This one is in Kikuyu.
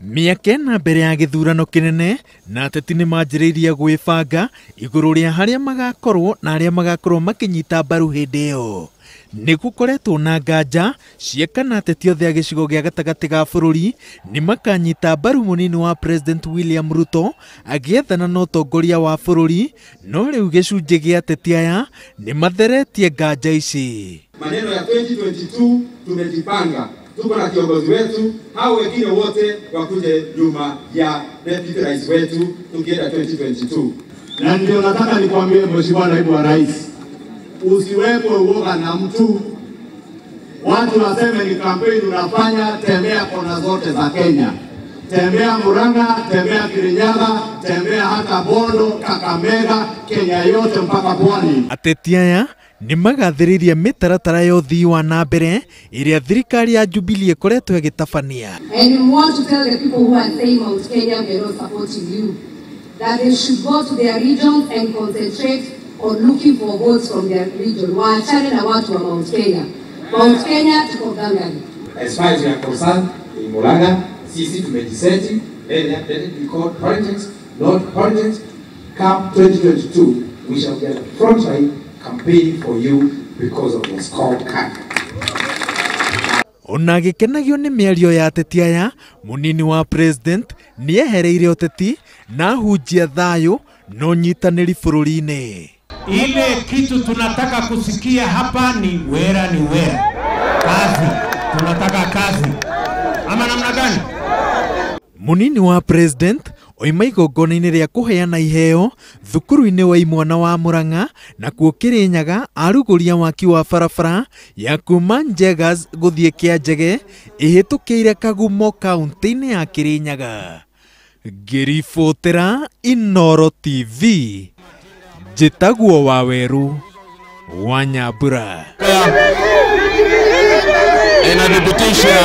Mĩaka ĩna mbere ya gĩthurano kĩnene na ateti nĩ manjĩrĩirie gwĩbanga igũrũ rĩa harĩa magakorwo na arĩa magakorwo makĩnyita mbaru hĩndĩ ĩyo. Nĩ gũkoretwo na nganja cia kana ateti othe a gĩcigo gĩa gatagatĩ ga bũrũri nĩ makanyita mbaru mũnini wa President William Ruto agĩethana na ũtongoria wa bũrũri, no rĩu gĩcunjĩ gĩa ateti aya nĩ matheretie nganja ici. Maneno ya 2022 tumejipanga, tuko na kiongozi wetu, hao wengine wote wakuje nyuma ya deputy rais wetu tukienda 2022. Na ndio nataka nikwambie Mheshimiwa Naibu wa Rais, usiwekwe uoga na mtu. Watu waseme ni kampeni unafanya, tembea kona zote za Kenya. Tembea Murang'a, tembea Kirinyaga, tembea hata Bondo, Kakamega, Kenya yote mpaka Pwani. Ateti aya nĩ magathĩrĩirie mĩtaratara ya ũthii wa na mbere ĩrĩa thirikari ya Jubilee ĩkoretwo ĩgĩtabania. And we want to tell the people who are saying Mount Kenya we are not supporting you, that they should go to their regions and concentrate on looking for votes from their region. Waachane na watu wa Mount Kenya. Mount Kenya tuko gangari. As far as we are concerned, in Murang'a, sisi tumejiseti, let it be called politics, not politics. Come 2022, we shall be at the front line campaigning for you because of the scorecard. Ona agĩkenagio nĩ mĩario ya ateti aya, mũnini wa president nĩ ehereire ũteti na ahunjia thayũ na ũnyitanĩri bũrũri-inĩ. Ile kitu tunataka kusikia hapa ni wera ni wera. Kazi, tunataka kazi. Ama namna gani? Mũnini wa president oima igongona-inĩ rĩa kũheana iheo thukuru-inĩ wa imwana wa Murang'a na kuo Kirinyaga arugũria waki wa barabara ya kuma Njegas gũthiĩ Kĩanjege ĩhĩtũkĩire Kagumo kaunti-inĩ ya Kirinyaga. Ngĩribotera Inooro TV, njĩtagwo Waweru wa Nyambura. Inathibitisha.